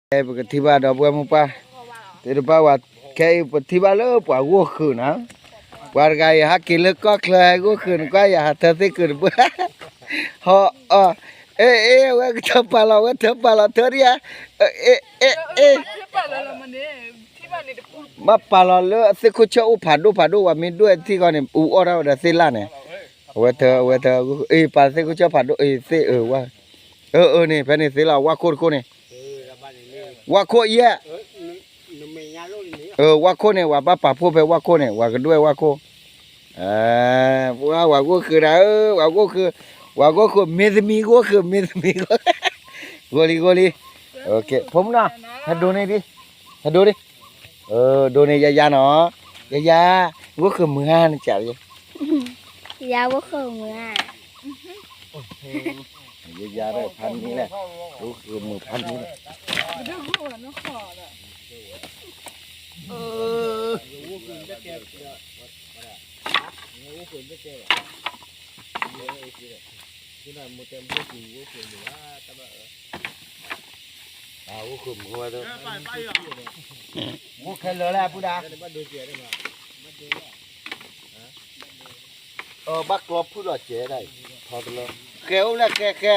ပကထံၣ်ဘၣ်ဒီပုၢ်ဝဲၢ်မိၢ်ပှၢ် သ့ၣ်တဖၣ်ဝဲ ခဲအံၤပထံၣ်ဘၣ်လၢပှၤဂိၢ်ဃုာ်နၤ, ပှၤတဂၤအံၤဟးက့ၤလၢကီၢ်ချၢဟဲဂိၢ်ဃုာ်နကွၢ်ယၤဟးထၢသ့ၣ်ကုာ်တဘၣ်, ဟီအီၤ, အ့ အ့ အဝဲကထၢပာ်လီၤ အဝဲထၢပာ်လီၤထၢဒံးဧါ, အ့ အ့ အ့ ဘၣ်ပာ်လီၤလၢသ့ၣ်ခိၣ်ဆၢၣ်အိၣ်ဖးဒိၣ်ဖးဒိၣ် ဝဲမ့ၢ်ဒိၣ်ဝဲထံၣ်ဃီန့ၣ် အူအီၣ်တၢ်ဝဲဒီးသ့ၣ်လၣ်န့ၣ်, အဝဲထၢ အဝဲထၢ အ့ ပာ်သ့ၣ်ခိၣ်ဆၢၣ်ဖးဒိၣ်အ့သ့ၣ်အၢဝဲ, အၢ အၢန့ၣ် ဖဲန့ၣ်သ့လီၤ ဝၣ်ခိၣ်တခိၣ်န့ၣ်, ဝၣ်ခိၣ်ယဲၢ်, ဝၣ်ခိၣ်န့ၣ် ဝဲဘၣ်ပာ်ဖှိၣ်ဖဲဝၣ်ခိၣ်န့ၣ် ဝဲကဒွဲၣ်ဝၣ်ခိၣ်, ပှၤ ဝဲဂိၢ်ဃုာ်ဒၣ်ဧၢ, ဝဲဂိၢ်ဃုာ်, ဝဲဂိၢ်ဃုာ် မ့ၢ်သမံၤဂိၢ်ဃုာ် မ့ၢ်သမံၤဂိၢ်, ဂိၢ်လံ ဂိၢ်လံ, ဖိမုၣ်နီၤ, ဟဲဒိးန့ၢ်ဒံး, ဟဲဒိးဒံး, ဒိးန့ၢ်ယၤယၤနီၤ, ယၤယၤ, ဂိၢ်ဃုာ်မုာ်ဧါနကး, ယၤဂိၢ်ဃုာ်မုာ်ဧါ, ယၤယၤဒီးဖးန့ၣ်လဲၣ်, ဂိၢ်ဃုာ်မုာ်ဖးန့ၣ်လဲၣ်, ဂိၢ်ဃုာ်မုာ်ဝဲ, ဂိၢ်ခဲလၢာ်လၢပုၢ်ဒၣ်, ဘၣ်ကျီဖုၣ်လီၤစဲးဒၣ်အံၤ, ထီတလၢ, ဃဲအိၣ်လၢဃဲဃဲ,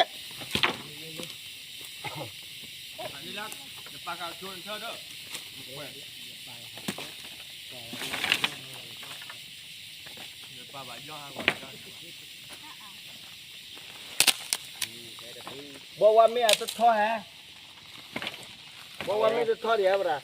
ဘီဝါမ့ၢ်အတထီဟဲ, ဘီဝါမ့ၢ်တထီဒံးဧါဘၣ်,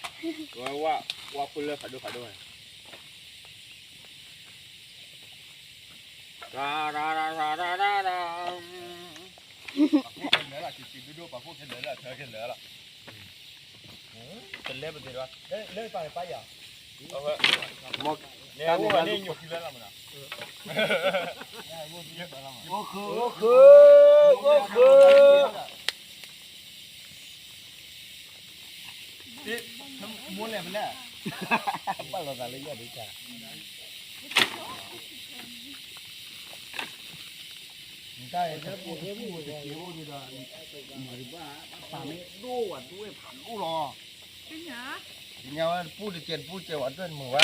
ဝဲဝါ, ဝါဖိလၢဖးဒိၣ်ဖးဒိၣ်, ပှၤဖိခဲလၢာ်လီၤ, စံးစံးဒိၣ်ဒိၣ် ပှၤဖိခဲလၢာ်လီၤ, ထၢခဲလၢာ်လီၤ, တလဲပသ့ၣ်ဒီး, လၢပၢ်ပၢ်ယၤ, လဲအိၣ်န့ၣ်ညိၣ်ခံလၢလီၤမးနီၤ, ဂိၢ်ဃုာ် ဂိၢ်ဃုာ် ဂိၢ်ဃုာ် မိၢ်လဲၣ်ဖဲလဲၣ်, ဘၣ်လိာ်သးလၢယၤဒ်တၢ်, နတၢ်အဲၣ်တပူၤတပူၤတကဲအိၣ်ဒံးဒီး, မၤဒံးဘၣ်, ပာ်မ့ၢ်ဒိၣ်ဝဲဒိၣ်ဝဲဖးဒိၣ်လီၤ, ညါဝဲတပူၤတကဲတပူၤကဲဝဲဒိၣ်မုာ်ဝဲ,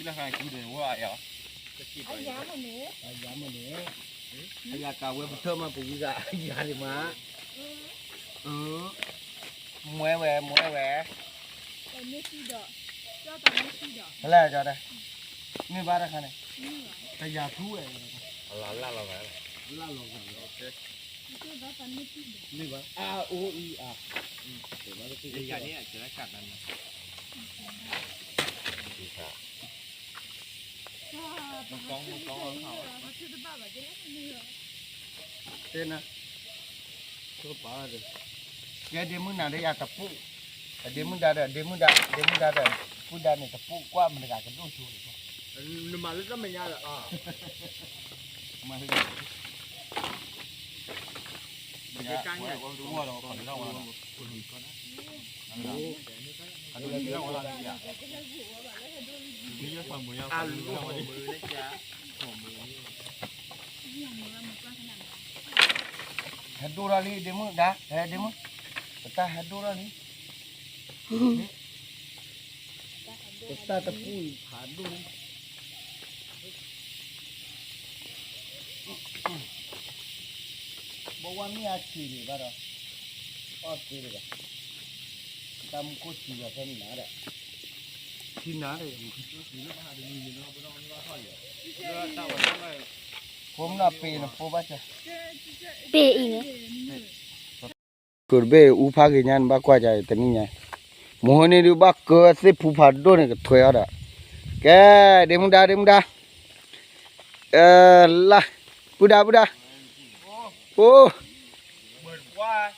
လၢဟါကူဒီးဝဲအီၤ, အယၤမ့ၢ်န့ၣ်, အယၤကးဝဲပထၢၣ်မးပဝံသးအယၤဒံးမး, မွဲဝဲ မွဲဝဲ, ဖဲလဲၣ်, မ့ၢ်ဘၣ်တခါန့ၣ်, တယၤထူဝဲ, လၢလီၤဂာ်, မ့ၢ်ဘၣ်, အါ အိ အံ အါ, ယၤန့ၣ် တဲနၤ, ကဲဒ့မုၣ်နၤဒီးယၤတပူၤ, ဒ့မုၣ်ဒါဒီး ဒ့မုၣ်ဒါ, ဒ့မုၣ်ဒါဒီး ပုၢ်ဒါန့ၣ်တပူၤကွၢ်မတၤတဂၤကဒိၣ်ဆိန့ၣ်, နမၤလၢတၢ်မဲာ်ညါဒီး, မၤလၢ ဟဲဒိၣ်ထီၣ်လံ ဒ့မုၣ်ဒါ, ဟဲဒ့မုၣ်, ပတၢ်ဟဲဒိၣ်ထီၣ်လံ, ပတၢ်တပူၤဖးဒိၣ်လံ, ဘၣ်ဝဲမ့ၢ်အဆံးဒံးဘၣ်ဒီး, အီၣ်သ့ဒံးဘၣ်, တၢ်မူခိၣ်ဆံးဘၣ်ဖဲမနၤဒီး, ဆံးနၤဒီး, ဖိမနၤပ့ၤနဖိဘၣ်စၢၤ, ပ့ၤအံၤန့ၣ် ကဘ့ၣ်အူဖးဂ့ၤညါန့ၣ် ဘၣ်ကွၢ်ကၢ်တနံၣ်ညါ, မဟိန့ၣ်ဒုးဘၣ်ကၢသ့ၣ်ဖူဖးဒိၣ်န့ၣ်ကထွဲအီၤဒီး, ကဲ, ဒ့မုၣ်ဒါ ဒ့မုၣ်ဒါ, လၢ, ပုၢ်ဒါ ပုၢ်ဒါ, အိ,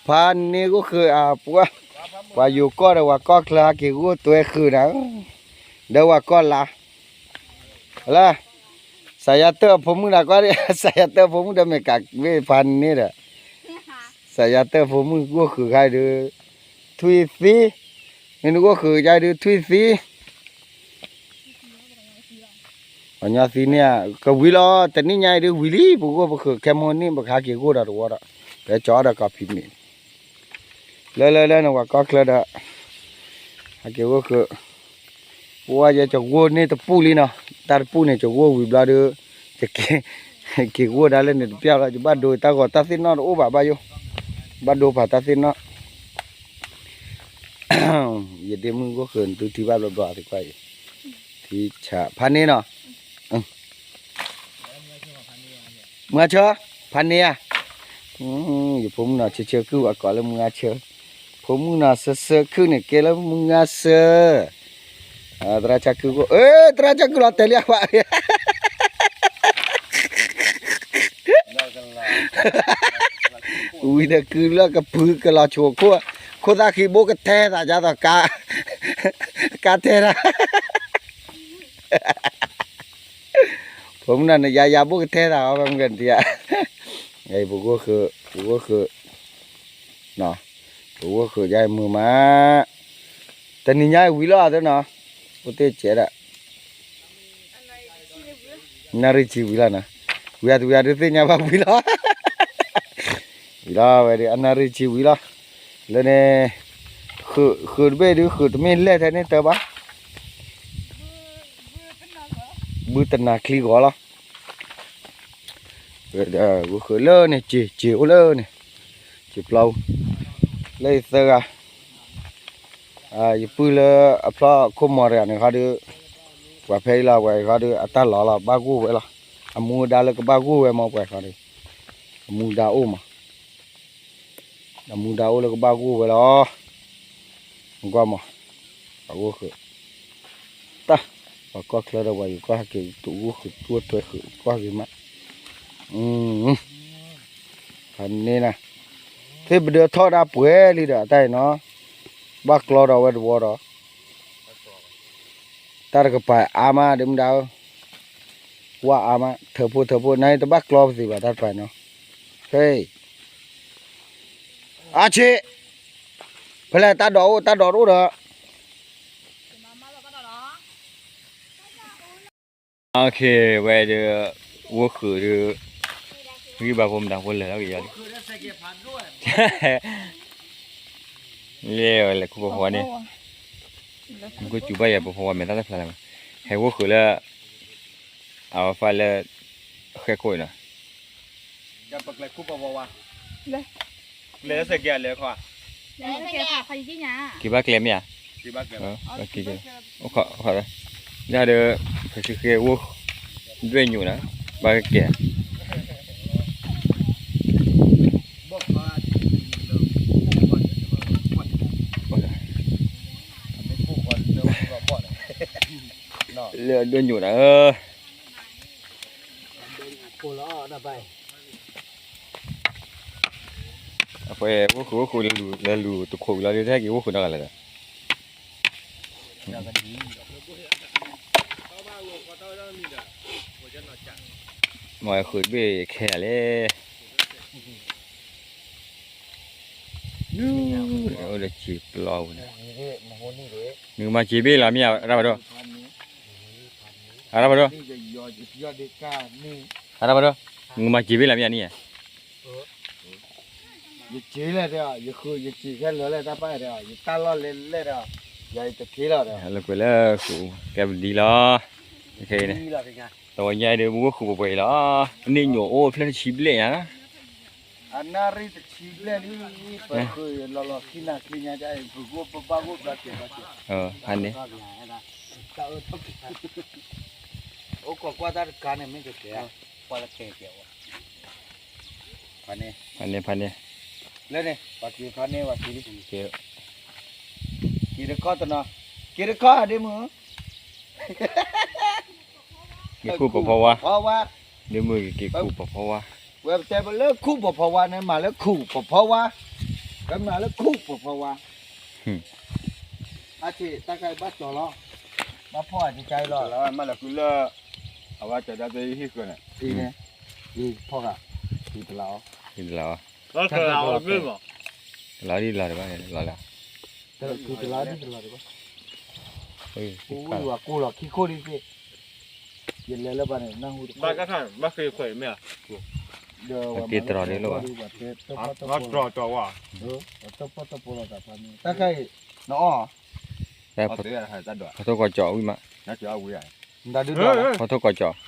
ဖးန့ၢ်ဂိၢ်ဃုာ်အပှၤ, ပှၤယိၤကီၢ်ဒီးပှၤကီၢ်ချၢဟဲက့ၤဂိၢ်တွဲဃုာ်နၤ, ဒီးပှၤကီၢ်လါ လၢ, စးယၤတၢၣ်အဖိမုၣ်ဒီးကွၢ်, စးယၤတၢၣ်အဖိမုၣ်ဒီးမ့ၢ်ကးမ့ၢ်ဖးန့ၢ်ဒီး, စးယၤတၢၣ်အဖိမုၣ်ဂိၢ်ဃုာ်ခါဒီး, ထွံၣ်သံ, မ့ၢ်နဂိၢ်ဃုာ်ကါဒီးထွံၣ်သံ, ပှၤညီသံန့ၣ်ဧါ, ကဝံၤလီၤ တနံၣ်ညါအံၤဒုးဝံၤလံ ပဂိၢ်ပဃုာ်ခဲမိၢ်န့ၣ် ပကဟဲက့ၤဂိၢ်ဒီးတဝီဒီး, ပကၠီဒီးကီၢ်ဖံးမ့ၢ် လၢလၢလၢနဝၤကီၢ်ချၢဒီး ဟဲက့ၤဂိၢ်ဃုာ်, ပဝဲယဲကဂိၢ်န့ၢ်တပူၤလံနီၤ, တၢ်တပူၤန့ၣ် ကဂိၢ်ဝံၤဘျီဒီး ယက့ၤ က့ၤဂိၢ်ဒၣ်လၢန့ၣ်တပျၢ်လီၤ, ယဘၣ်ဒိတၢ်ဂီၤတၢ်သ့ၣ်နီၣ်တအိၣ်ဘၣ်ဘၣ်ယိၣ်, ဘၣ်ဒိဖးတၢ်သ့ၣ်နီၣ် ယဒ့မုၣ်ဂိၢ်ဃုာ်နသုထံၣ်ဘၣ်ဘျီဘျီသ့ၣ်ကွၢ်အံၤ, ထံဆးဖးန့ၢ်နီၤ, မုၢ်အါဆၢ, ဖးန့ၢ်ဧါ, ယဖိမုၣ်နီၤ ဆၢဆၢခုၣ်အကိးလၢမုၢ်အါဆၢ, ဖိမုၣ်နီၤ ဆၢဆၢခုၣ်န့ၣ်ကဲလၢမုၢ်အါဆၢ, သရၣ်ဆၣ်ခုၣ်ကိၣ်, သရၣ်ဆၣ်ခုၣ်လီၤတဲာ်လံအဝဲ ဝံၤဒီးကုလၢကဖုကလီၤဆိးခိၣ်, ခိၣ်သၣ်ဃံဘိကထဲသးဒ်သိး ကါထဲတၢ်, ဖိမုၣ်နီၤန့ၣ် ယၤယၤဘိကထဲသးအီၤ ဖဲမုၢ်ဂၤတယၤ, ပဂိၢ်ဃုာ်, ပဂိၢ်ဃုာ်, ပဂိၢ်ဃုာ်ယါမုာ်မး, တနံၤညါအံၤဝံၤလီၤသနီၤ, အိၣ်တ့ၢ်ကဲးဒၣ် နၣ်ရံၣ်ဆံဝံၤလီၤနီၤ, ဝံၤအတဝံၤအဒုးသ့ၣ်ညါဘၣ်ဝံၤလီၤ, ဝံၤလီၤဝဲဒုး အနၣ်ရံၣ်ဆံဝံၤလီၤ, လၢန့ၣ် ဃုာ်တဘ့ၣ်ဒုး ဃုာ်တမ့ၢ်လဲၢ်ထဲန့ၣ်တၢ်ဘၣ်, ဘုတနၤချံဂီၤလီၤ, ဝဲဒၣ်ဂိၢ်ဃုာ်လၢန့ၣ် စံာ် စံာ်အိၣ်လၢန့ၣ်, စံာ်ပျီ, လၢယသၢဂၤ ယပုၢ်လၢအဖျီၣ်ခိၣ်မီၤတဂၤန့ၣ်ခီဒုး, ပှၤဖဲအံၤလီၤ ပှၤအံၤခီဒုး အတၢ်လီၤလီၤ ဘၣ်ဂိၢ်ဝဲလီၤ, အမူဒါလၢကဘၣ်ဂိၢ်ဝဲမး ပှၤခီဒုး, အမူဒါအိၣ်မး, အမူဒါအိၣ်လၢကဘၣ်ဂိၢ်ဝဲလီၤ, မကွၢ်မး, ပှၤဂိၢ်ဃုာ်, တၢ်, ပှၤကီၢ်ချၢဒီးပှၤယူၤကီၢ်ဟဲက့ၤ တူၢ်ဂိၢ်ဃုာ်တူၢ်ထွဲဃုာ်ကွၢ်ဂ့ၤမး, ဖးန့ၢ်နၤ, သ့ၣ်ပဒၢထီၣ်ဒၣ်ပှဲၤလံဒီး အတၢ်အံၤနီၤ, ဘၣ်ကျီဒီးဝဲတဝီဒီး, တၢ်တကပၤအါမး ဒ့မုၣ်ဒါဧၢ, ဝါအါမး ထၢဖှိၣ်ထၢဖှိၣ် နတဘၣ်ကျီပသ့ဘၣ် တၢ်တကပၤနီၤ, ဟဲ, အါဆ့, ဖဲလဲၣ်တၢ်ဒိးအိၣ် တၢ်ဒိးတအိၣ်ဒီး ဝဲဒၣ် ဂိၢ်ဃုာ်ဒီး ဂံၢ်ဘါဖိမတၤဖိလဲၤလီၤက့ၤယၤလံ, လဲၤဝဲလဲၤခူၣ်ပီၤဖီဝါန့ၣ်, မ့ၢ်ကစူၤဘၣ်ယၤပီၤဖီဝါမဲာ်တၢ်တဖျါလၢၤဘၣ်, ဟဲဂိၢ်ဃုာ်လၢ အဝဲဖးလၢ ဃဲခိၣ်အံၤနီၤ, က့ၤဘၣ်ကျဲမ့ၢ်ဧါ, အိၣ်ခိး, ယၤဒီး ပစံဃ့ဂိၢ် ဒွဲၣ်ညိးနီၤ, ဘၣ်ကဲ လၢဒွဲၣ်ညိးနီၤ, အဃိ ဂိၢ်ဃုာ်ဂိၢ်ဃုာ် လဲၤလူၤတခိးဝံၤလီၤဒီး တဟဲက့ၤဂိၢ်ဃုာ်နီတဂၤလၢၤဒီး, မ့ၢ်ဃုာ်တဘ့ၣ်ခဲယၤလဲၣ်, အိၣ်ဒီးစံာ်ပျီပူၤန့ၣ်, နကမၤစံာ်ဘ့ၣ်လီၤမ့ၢ်ဧါ ရၣ်ဘၣ်ဒိ, အရၣ်ဘၣ်ဒိ, အရၣ်ဘၣ်ဒိ, နကမၤစံာ်ဘ့ၣ်လီၤမ့ၢ်ဧါန့ၣ်ဧါ ယစံးလဲၣ်ဒီး ယဃု ယစံးခဲလၢာ်လၢတၢ်ပာ်ဒီး ယတၢ်လီၢ်လဲၣ်လဲၣ်ဒီး ယၤယတထံၣ်လီၤဒီး လၢကွဲးလၢဃု ကဲပဒံလီၤ, တဝီညါဒီး ပဂိၢ်ဃုပှဲၤပှဲၤအံၤလီၤ, န့ၢ်ညိးအိၣ်ဖျၢၣ်တဆံဘျဲၣ်ညါ, အနၣ်ရံၣ်တဆံဘျဲၣ်ဒ် ပဃုလီၤလီၤခံနၤခံညါ ပဂိၢ်ပဘၣ်ဂိၢ်ဘျီကဲၤဘျီကဲၤ, ဖးန့ၣ် အိၣ်ခိးကွၢ်တၢ်တခါန့ၣ် မ့ၢ်ကကဲ, ကွၢ်လၢကဲကဲ, ဖးန့ၣ်, ဖးန့ၣ်, ဖးန့ၣ်, လၢန့ၣ် ပှၤက့ၤဖးန့ၣ် ပှၤက့ၤဒ်, က့ၤတခီတနီၤ, က့ၤတခီဒ့မုၢ်, က့ၤခူၣ်ပီၤဖီဝါ, ဖီဝါ, ဒ့မုၢ်က့ၤခူၣ်ပီၤဖီဝါ, ဝဲပတဲပလၢခူၣ်ပီၤဖီဝါန့ၣ် မၤလၢခူၣ်ပီၤဖီဝါ, ကမၤလၢခူၣ်ပီၤဖီဝါ အဆ့ တၢ်ခါအံၤဘၣ်ကၠီၤလီၤ, ဘၣ်ဖီၣ်အကကါအံၤလီၤ, မၤလၢဃုလၢ အဝဲကၠီၤဒၣ်သ့ဟံၣ်ဃၢၤန့ၣ်, အံၤန့ၣ်, အံၤဖီၣ်ဂၤ, အံၤတလးအီၤ, အံၤတလးအီၤ, တလးဒ်တလးဒံးဘၣ်, တလးလၢ, တလးဒ်တလးဒံးဘၣ်, ဝံၤဝဲကိၢ်လီၤခံခိၣ်ဒ်သ့, ယလဲၤလၢဘၣ်န့ၣ် နၢ်ဟူတခိၣ်, ဘၣ်ဃ့ခွဲးမ့ၢ်ဧါ, အတ့တြီၤဒ်လိၣ်ဘၣ်, တၢ်ခဲအံၤ နအီၣ်, ဖီထိၣ်ကီၢ်ကၠီၣ်ဝံၤမး, ဖီထိၣ်ကီၢ်ကၠီၣ်, ဝံၤ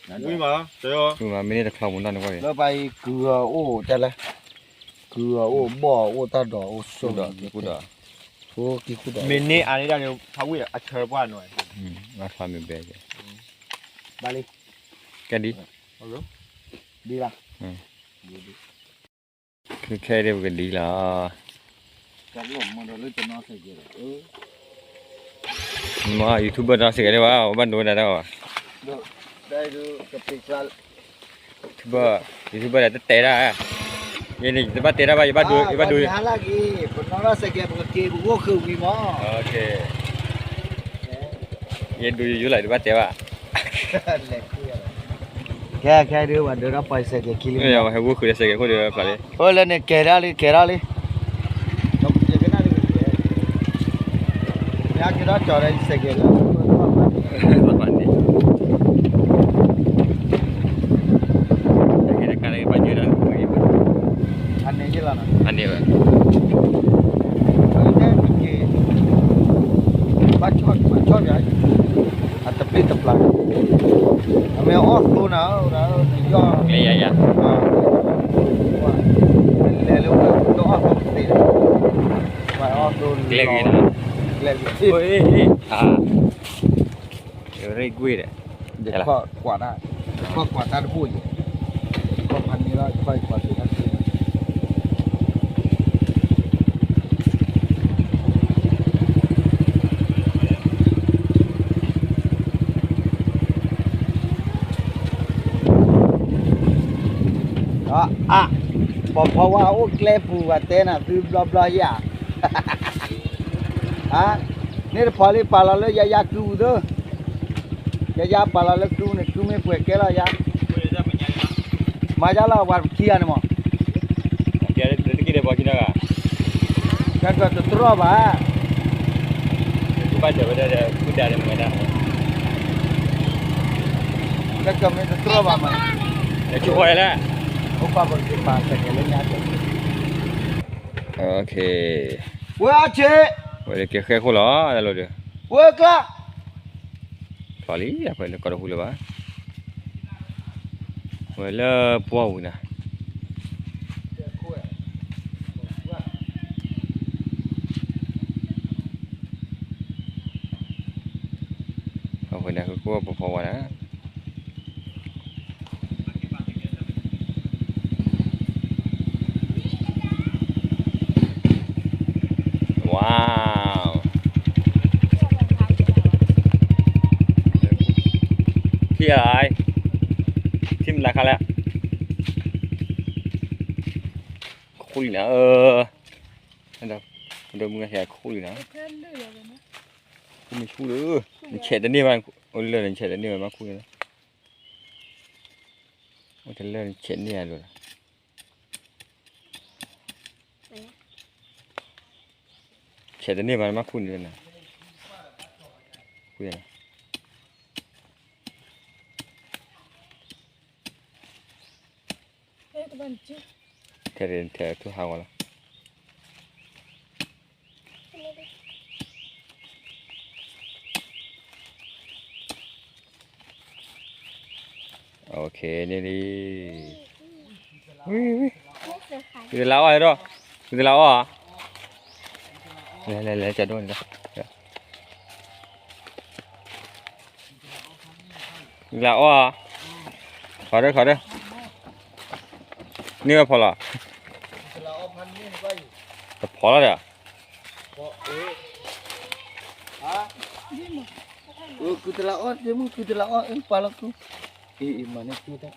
မး, မ့ၢ်န့ၢ်တချီမူနီၢ်န့ၣ်ကွၢ်, လၢပှၤအံၤကုၢ်အအိၣ်တဲလဲၣ်, ကုၢ်အအိၣ်ဘီၣ်အိၣ်တၢ်ဒိးအိၣ်ဆိး, မ့ၢ်န့ၢ်အါန့ၢ်ဒၣ်န့ၣ် ဖးဝံၣ်အဆၢပှၢ်နီၤ, ဘၣ်လံ, ကဲဒ်, ဒ်လီၤ, ခဲဒ်ပကဒ်လီၤ, မ့ၢ် YouTuber နီၢ်စဲးကဲးဒ်ဘၣ် ဘၣ်ဒိဝဲဒၣ်တၢ်ဘၣ်, YouTuber, YouTuber ဒီးတတဲဒၣ်, ယဲန့ၣ် ယတဘၣ်တဲတၢ်ဘၣ်, ယဘၣ်ဒိ, ယဘၣ်ဒိ, ယဲဒိယယိလၢယတဘၣ်တဲဘၣ်, ခဲခဲဒ်ပှၤဒိးတၢ်ပှၤစဲးကဲးခံလံ, ဟဲဂိၢ်ဃုာ်ဒီးစဲးကဲးခိၣ်ဒီးဖျါလံ, အိၣ်လၢန့ၣ်ကဲၤဒၣ်လံ ကဲၤဒၣ်လံ ကဲၤဒၣ်လံ, အန့ၣ်ဘၣ်, ဘၣ်ဆီၣ်ယၤ, အတပျ့ၤတပျၢ်, အမ့ၢ်အီၣ်သိနၤ, ယီၢ်, လဲၤလၢဝဲတအီၣ်သိသ့, ကျဲဂ့ၤ, ကျဲဂ့ၤ, ရ့ၣ်ကွ့ၢ်ဒီး, ကွၢ်, ကွၢ်တၢ်တဘိယဲ, ကွၢ်ဖးန့ၢ်လီၤ ကွၢ်ကွၢ်သ့ၣ်တၢ်သ့ အါ, ပိာ်ဖီဝါအိၣ်ကျဲပူၤ ပှၤတဲနၤသုဘျီဘျီယၤ, န့ၣ်တဖီလံ ပာ်လီၤလၢယၤယၤကုသၢ, ယၤယၤပာ်လီၤလၢကုန့ၣ် ကုမ့ၢ်ပှဲၤကဲလီၤယၤ, မၤယၤလီၤ ပှၤခံဂၤန့ၣ်မး, တၢ်ကတတြီၢ်ဘၣ်, တၢ်ကမ့ၢ်တတြီၢ်ဘၣ်မး, အိၣ်ပှၤပက့ၤပာ်စဲးကဲးလၢညါ, ဝဲအဆ့, ဝဲက့ၤဃဲခိၣ်လီၤ, တၢ်လိၤဒီး, ဝဲကျါ ဖျီလံ အဖဲလၢကီၢ်တဟူလၢၤဘၣ်, ဝဲလၢပှၢ်ဝံၤနၤ, အဃိန့ၣ် ဟဲကိၣ်ပိာ်ဖီဝါနၤ ဝါ, ထံၣ်အါ, ထံၣ်မနုၤခါလဲၣ်, ခူၣ်လံနၤ, ဒီးမုၢ်ဟဲခူၣ်လံနၤ, ခူၣ်မ့ၢ်ဆူၣ်လၢ, နဆဲးတန့ၢ်ဘၣ်, အိၣ်လၢနဆဲးတန့ၢ်ဘၣ်မးခူၣ်န့ၣ်လီၤ, အိၣ်တလၢနဆဲးန့ၢ်အဒိၣ်လီၤ ဆဲးတန့ၢ်ဘၣ် နမ့ၢ်ခူၣ်န့ၣ်လီၤ, ခူၣ်န့ၣ်လီၤ, ထဲထဲထူၣ်ဟးဂီၤလီၤ, န့ၣ်လံ, ဝံၤဝံၤ, သုတလးအီၣ်ဒီး, သုတလးအီၣ်ဧါ, လဲၤလဲၤလဲၤ ကဒိၣ်န့ၣ်လီၤ, သုတလးအီၣ်ဧါ, ခီဒီးခီဒီး, န့ၢ်ဝဲဖီလီၤ, တဖီလီၤဒီး, ကုတလးအီၣ် ဒ့မုၣ် ကုတလးအီၣ် ပာ်လီၤကု, အံၤ အံၤ မၤန့ၢ်ကုတၢ်,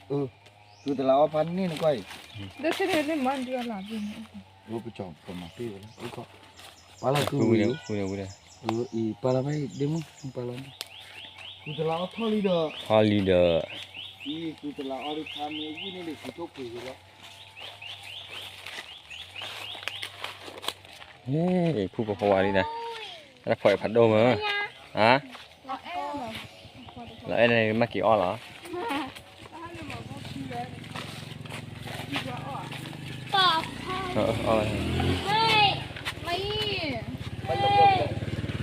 ကုတလးအီၣ်ဖးန့ၢ်နကွၢ်အံၤ, ပကမၤတ့ၢ်ဝဲလၢ, ပာ်လီၤကုဝံၤ, အံၤ ပာ်လီၤမ့ၢ် ဒ့မုၣ် ပာ်လီၤမ့ၢ်, ကုတလးအီၣ်ထီၣ်လံဒီး, ထီၣ်လံဒီး, အံၤ ကုတလးအီၣ်ဒ်ဖးန့ၢ်ဝံၤန့ၣ် လံာ်ကုထိၣ်ပှ့ၤက့ၤလီၤ. ဟ့ၣ် ဖုၣ်ဖိဖီဝါလံနၤ, တၢ်ဖီအံၤဖးဒိၣ်မး, ဟါ, လီၤအဲၣ်န့ၣ်မၤက့ၤအီၣ်လီၤ. ဟဲ အီၣ်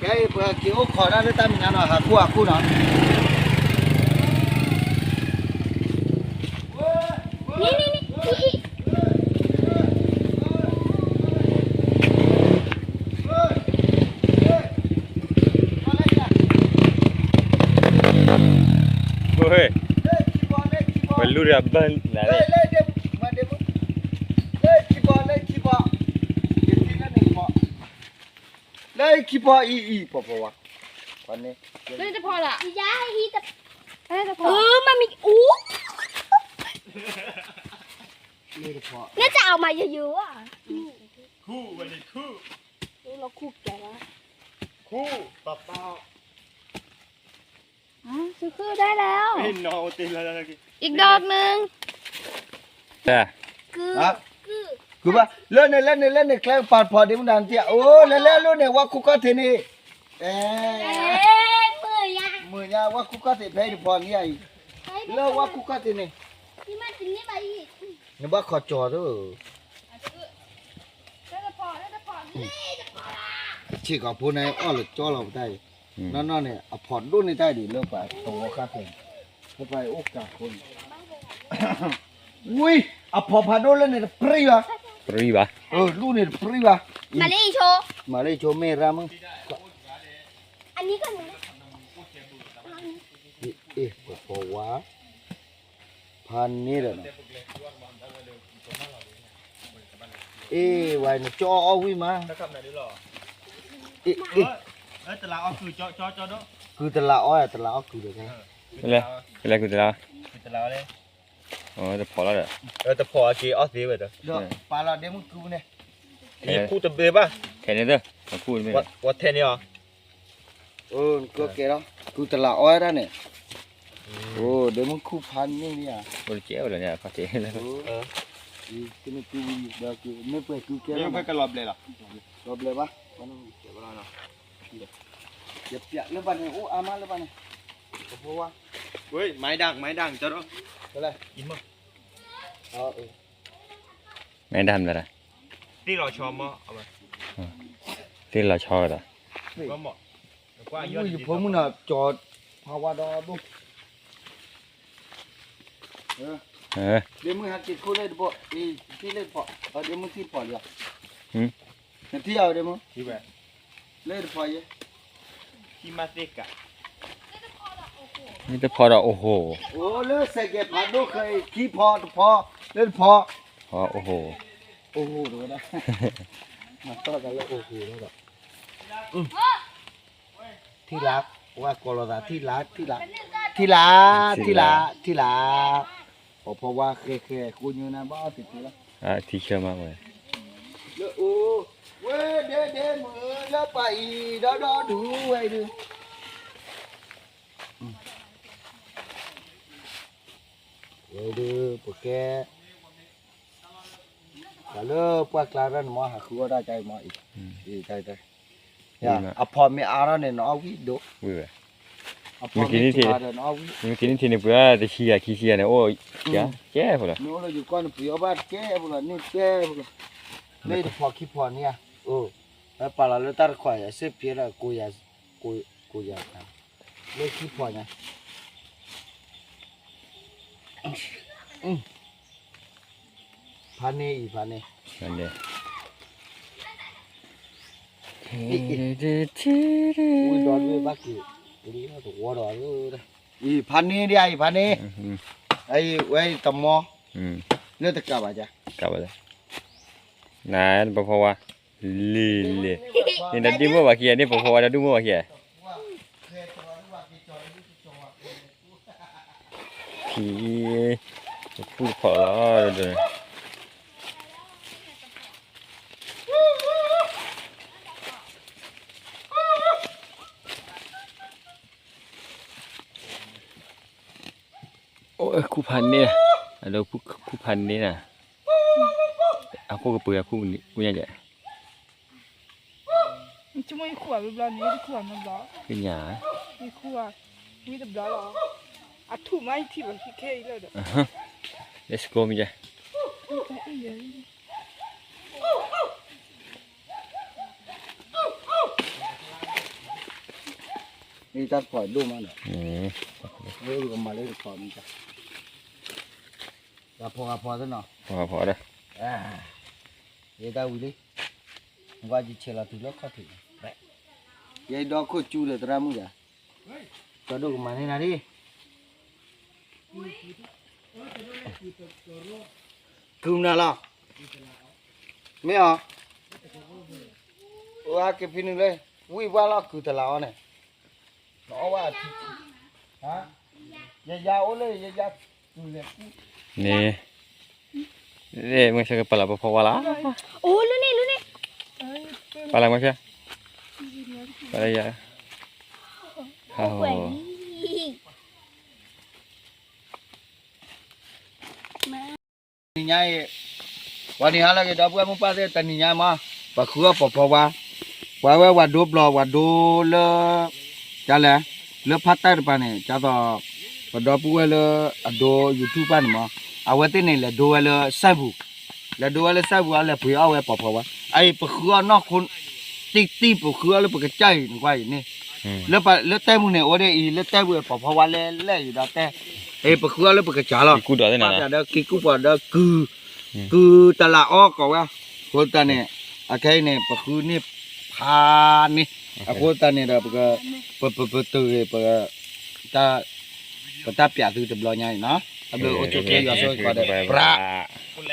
ကဲ ပက့ၤအိၣ်ခိးတၢ်လၢတၢ်မဲာ်ညါနီၤ ဟးခူၣ်ဟးခူၣ်နီၤ. ဝဲ ဝဲလူၢ်ဒီးဘၣ်နၤန့ၣ် လၢခံဖီအံၤအံၤ ပှၤပှၤဝါ လၢတဖီလာ် လၢတဖီ မမီၤအူ လၢတဖီ လၢတအီၣ်မးယယိၤ ခူၣ်ဝဲန့ၣ်ခူၣ် လီၤခူၣ်ကဲဝဲ ခူၣ်ပပၢ် อ่ะ ซื้อคือได้แล้ว เอ้ย น้องโอตินแล้วนะ อีกดอกหนึ่ง ကုဘၣ် လၢန့ၣ် လၢန့ၣ် လၢန့ၣ် ကျဲကပာ်ဖီၣ်ဒ့မုၣ်တၢ်နတံၢ် အိၣ် လဲၤလဲၤလိၣ်န့ၣ် ဝါခူၣ်ခီၣ်ထံးန့ၣ် အဲ မုာ်ညါ ဝါခူၣ်ခီၣ်ထံးဖဲအံၤတဖီန့ၣ်အံၤ လၢဝါခူၣ်ခီၣ်ထံးန့ၣ် နဘၣ်ခီကၠီၤသိး ဆ့ၣ်ကီးဖိန့ၣ်အီၣ်လၢကၠီလီၤပတၢ်အံၤ နီၢ်နီၢ်န့ၣ် အဖီၣ်ဒိၣ်န့ၢ်တၢ်ဒ်လၢပှၤသဝီဃၣ်ဖဲန့ၣ် လၢပှၤအိၣ်ကးခိၣ်န့ၣ် ဝံၤ အဖီၣ်ဖးဒိၣ်လၢန့ၣ်တပြံဘၣ် ပြံဘၣ် လူၢ်န့ၣ်တပြံဘၣ် မၤလၢယဆိ မၤလၢယဆိမ့ၢ်ရၢ်မုၢ် အံၤ ပဖီဝါ ဖးန့ၢ်ဒီး အ့ ဝဲနကၠီအီၣ်ဝံၣ်မး အ့ အ့ ကုၢ်တလးအီၣ် တလးအီၣ်ကုၢ်ဒီး လဲၤ လဲၤကုၢ်တလး တဖီၣ်လီၤဒီး တဖီၣ်အက့ၤအီၣ်သ့ဝဲဒီး ပာ်လီၤဒ့မုၣ်ကုၢ်န့ၣ် ယဖူတဘ့ဘၣ် ထဲန့ၣ်သၢ အဖူတဘ့ ဝဲထဲန့ၣ်အီၤ အိ နကကဲလီၤ ကုၢ်တလးအီၣ်ဝဲဒၣ်န့ၣ် အိ ဒ့မုၣ်ခူၣ်ဖးန့ၢ်န့ၣ်ဧါ အိ တကဲဝဲလီၤန့ၣ် အခီၣ်ထံး ကနုာ်ကုၢ်ဝံၤဒီး မ့ၢ်ပှဲၤကုၢ်ကဲလီၤ ကလီၤဘျဲးလီၤ လီၤဘျဲးဘၣ် ယပျးလၢဘၣ်န့ၣ် အိၣ်အါမးလၢဘၣ်န့ၣ် အဖိဝါ ဝဲ မၤဒၣ် မၤဒၣ် ကၠီဒီး ကလဲၣ် မၤဒၣ် သ့လီၤဆီမး သ့လီၤဆီဒီး ယဖိမုၣ်နီၤ ကၠီဖးဝါဒီးဒိၣ် ဒ့မုၣ်ဟဲက့ၤခိၣ်လၢတဘိ အံၤ ထံၣ်လၢတဖီ ဒ့မုၣ်ထံၣ်တဖီလံဧါ နထံၣ်အီၤဒ့မုၣ် လၢတဖီယဲ မ့ၢ်တဖီဒီးအိၣ်ဟိး အိၣ်လၢစဲးကဲးဖးဒိၣ်ဃဲအံၤ ခံဖီတဖီ လၢတဖီ အိၣ်ဟိးတဝဲဒၣ် မၤသီၣ်သးလၢအိၣ်ဟိးလီၤဒီး ထံၣ်လါ ဝဲကိးလိာ်သး ထံၣ်လါ ထံၣ်လါ ထံၣ်လါ ထံၣ်လါ ထံၣ်လါ ပီၤဖီဝါဃဲဃဲ ဃိညိနၤဘၣ်အီၣ်သ့ၣ်သ့လီၤ ထံဆၢမးဝဲ လၢအိၣ် ဝဲဒဲဒဲမုၢ်လၢပှၤအံၤ ဒီဒီဒူဝဲအံၤဒုး ဝဲဒုး ပကဲ ပှၤလၢပှၢ်ကျါရၢ်န့ၣ်မ့ၢ်ဟးဃုအီၣ်တၢ်ကါအံၤမ့ၢ်အံၤ အံၤ အဖီမ့ၢ်အါထီၣ်န့ၣ် နအီၣ်ဝံၣ်ဒိၣ် အဖီမ့ၢ်ထံၣ်ဒီးနအီၣ်ဝံၣ် မ့ၢ်က့ၤန့ၣ်ထံၣ်န့ၣ် ပှၤတဆံယၤခံဆံယၤန့ၣ် အိၣ်ကဲဖိလီၤ နအိၣ်လၢယကီၢ်န့ၣ် ပှ့ၤအီၣ်ဘၣ်ကဲဖိလီၤ န့ၢ်ကဲဖိလီၤ လၢတဖီခံဖီန့ၣ်ဧါ အိၣ် ပာ်လီၤလၢတၢ်တခွးယၤ စ့ၢ်ပျဲဒီး ကိးယၤ လၢခံဖီညါ ဖးန့ၢ်အံၤ ဖးန့ၢ် ဝံၤဒီးဒွဲၣ်ဘၣ်က့ၤ လံသဝီဒီး အံၤ ဖးန့ၢ်ဒ်အံၤ ဖးန့ၢ် အံၤ ဝဲအံၤတမီ လၢတကးဘၣ်ယါ ကးဘၣ်လၢ နပီၤဖီဝါ လံၤလံၤ န့ၣ်ဒီးဒုးမိၢ်ဘၣ်ခံဂၤ န့ၣ်ပီၤဖီဝါဒီးဒုးမိၢ်ဘၣ်ခံဂၤ ထံ တဖူတဖီၣ်လီၤ အိၣ်ခူၣ်ဖးန့ၢ် အဒိခူၣ်ဖးန့ၢ်နၤ အခိၣ်ကပၢၤအခိၣ်ညါယဲၢ် နဆိကမိၣ်ယခူၣ်ဘၣ်ဘျီဘျီန့ၣ် ယတခူၣ်ဘၣ်နီတဘျီ သ့ၣ်ညါ ယခူၣ်ဘၣ် ဝံၤတဘျီလီၤ အထူၣ်မးယထံၣ်ဘၣ်ခဲခဲအံၤလၢဒီး Let's go မ့ၢ်ယဲၢ် မ့ၢ်တၢ်တခီဒိၣ်မးဒီး, မ့ၢ်ကမၤလၢတခီမ့ၢ်တၢ်, ဂၤဖီဂၤဖီသ့ၣ်နီၤ, ဂၤဖီဒီး, ယတၢ်ဝံၤလံ, နကွၢ်ယဆဲးလီၤတုၤလၢခီၣ်ထံး, ယဲဒီခိၣ်ကၠူလၢသရၣ်မုၣ်ဒီး, ကၠီဒိၣ်ကမၤန့ၢ်နၤဒ် ကုၤနၤလီၤ, မ့ၢ်အီၤ, အက့ၤဖံနုာ်လၢ, ဝံၢ်ပှၢ်လီၤကုၤတလးအီၤန့ၣ်, နအီၣ်ဝဲအထံ, ယယၤအိၣ်လၢယယၤ, န့ၣ်, မ့ၢ်ဆၢကပာ်လီၤပဖီဝါလီၤ, အိၣ်လၢန့ၣ်လၢန့ၣ်, ပာ်လီၤမ့ၢ်ဆၢ, ပာ်လီၤယၤ, ဟးဟိ နံၤညါအံၤ, ပှၤနံၤဟါလၢက့ၤဒီပုၢ်ဝဲၢ်မိၢ်ပၢ်သ့ၣ်တနံၤညါမး, ပဃုအီၣ်ပီၤဖီဝါ, ပှၤဝဲဝၤဒိဘျီ ဝၤဒိလၢ, ကလဲၣ်, လၢဖးတၢ်တပၤန့ၣ် ကသိး, ပဒီပုၢ်ဝဲၢ်လၢအဒိ YouTube ပၢ်န့ၣ်မး, အဝဲသ့ၣ်န့ၣ် လဲၤဒိဝဲလၢစဲပူၤ, လဲၤဒိဝဲလၢစဲပူၤ အလဲၤပှ့ၤအီၣ်ဝဲပီၤဖီဝါ, အအံၤပဃုအီၣ်နီၢ်ခိ, တံၢ်တံၢ်ပဃုအီၣ်လၢပကစၢ်အံၤ နကွၢ်အံၤန့ၣ်, လၢတဲပူၤန့ၣ် အိၣ်ဒ်အံၤ လၢတဲပူၤပီၤဖီဝါလဲၣ်လဲၣ်အံၤဒီးတဲ, အံၤပဃုအီၣ်လၢပကစၢ်လီၤ, ပၢ်ဒီးက့ၤကူၣ်ပီၤဒီးကုၤ, ကုၤတလးအီၣ်ကိးဝဲ, အဃိသတးန့ၣ်, အခဲအံၤန့ၣ် ပဃုန့ၢ်ဖးန့ၣ်, အဃိသတးန့ၣ်ဒီး ပကပတုာ်ဂ့ၤ, ပတၢ်ပျးသုတဘျီညါအံၤနီၤ, အဘျုးအိၣ်ဆူၣ်ချ့ယွၤဆိၣ်ဂ့ၤကိးဂၤဒဲး, ပြး